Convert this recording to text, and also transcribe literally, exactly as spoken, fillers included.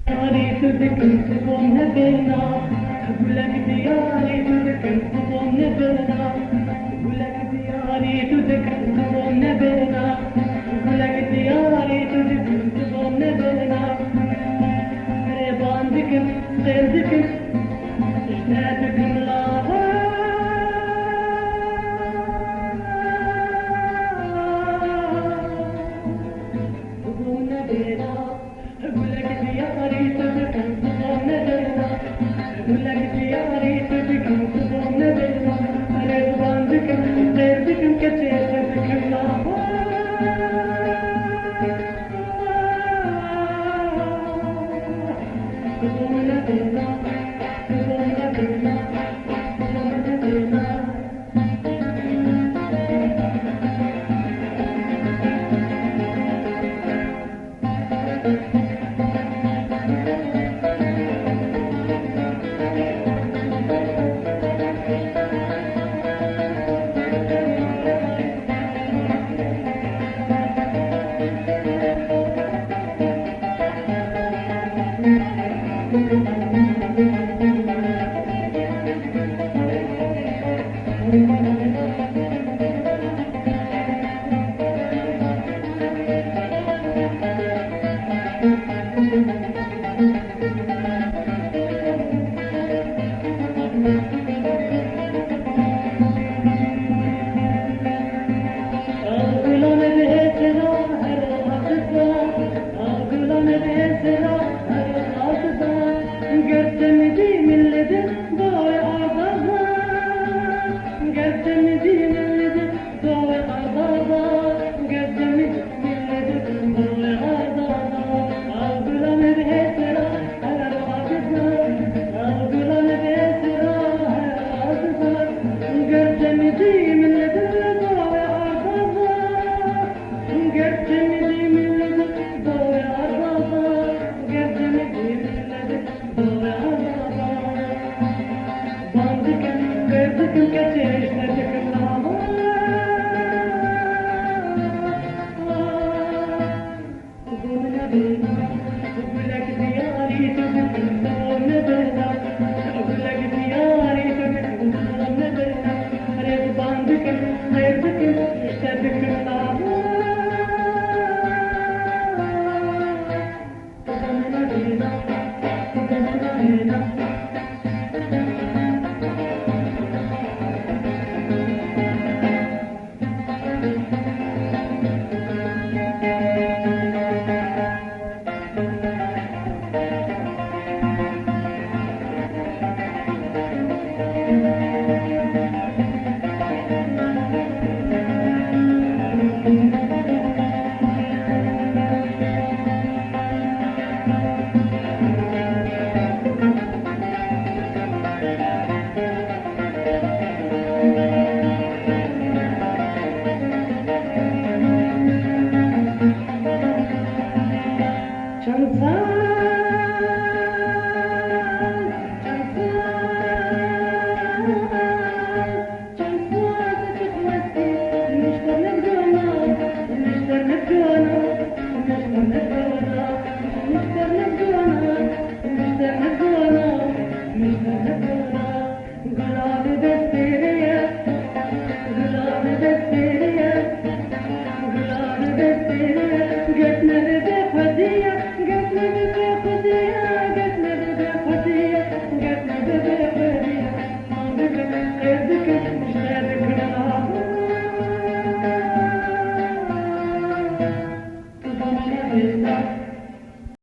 Yarî tu dikin tu bom nebêna, gulek diyarî tu dikin tu bom nebêna, gulek diyarî tu dikin tu bom nebêna, gulek diyarî tu dikin tu bom nebêna. Erê ban dikim, sêr dikim, ji te dikim lava. Tu bom nebêna. Gulek diyarî tu dikin tu bom nebêna. Gulek diyarî tu dikin tu bom nebêna. Erê ziban dikim, qêr dikim, keçê te dikim lava. Tu bom nebêna, tu bom nebêna, tu bom nebêna.